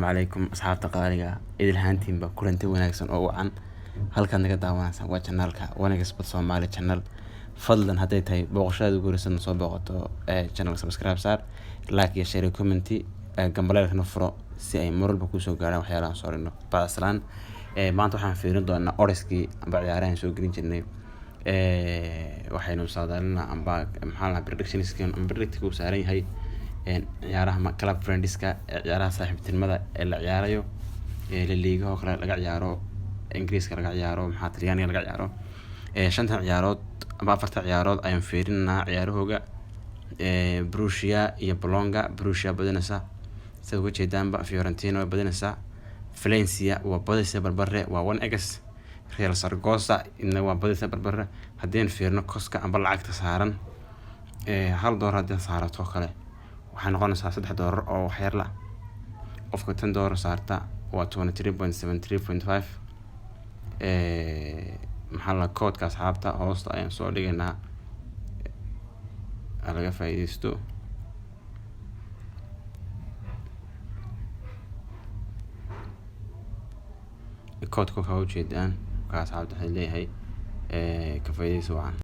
Calaykum asxaabta qaaliga, idil ahaantiinba kulanti wanaagsan oo wacan. Halkaad naga daawanaysaan waa channelka 1xBet Somali Channel. Fadlan, hadday tahay booqashadaada ugu horeysan soo booqato channel, subscribe saar, like iyo share iyo comment, gambaleelkana furo si ay mar walba kusoo gaaraan waxyaalahan soo dhigno. Bacdaslaan, maanta waxaan fiirin doonaa oddskii amba ciyaarahan soo gelin jirnay. Waxaynu saadaalinaa amba maxaa la predictionska amba predictka uu saaran yahay ciyaaraha club friendlieska, ciyaaraha saaxiibtinimada ee la ciyaarayo, La Liga oo kale laga ciyaaro, Ingiriiska laga ciyaaro, maxaa Talyaaniga laga ciyaaro. Shantan ciyaarood amba afarta ciyaarood ayaan fiirinaa ciyaarahooga. Brescia iyo Bologna, Brescia badinaysa sida uga jeedaanba. Fiorentina way badinaysaa. Valencia waa badaysa, barbare waa 1x. Real Zaragoza idna waa badaysa, barbare. Haddii aan fiirino costka amba lacagta saaran, $1 haddii saarato kale waxay noqonaysaa $3 oo waxyar la. Qofka $10 saarta waa 23.73.5. Maxaa la koodka asxaabta hoosta ayaan soo dhigaynaa, ha laga faa'iidaysto. Koodka waxaa ujeedaan ka asxaabta waxay leeyahay ka faa'iidaysi wacan.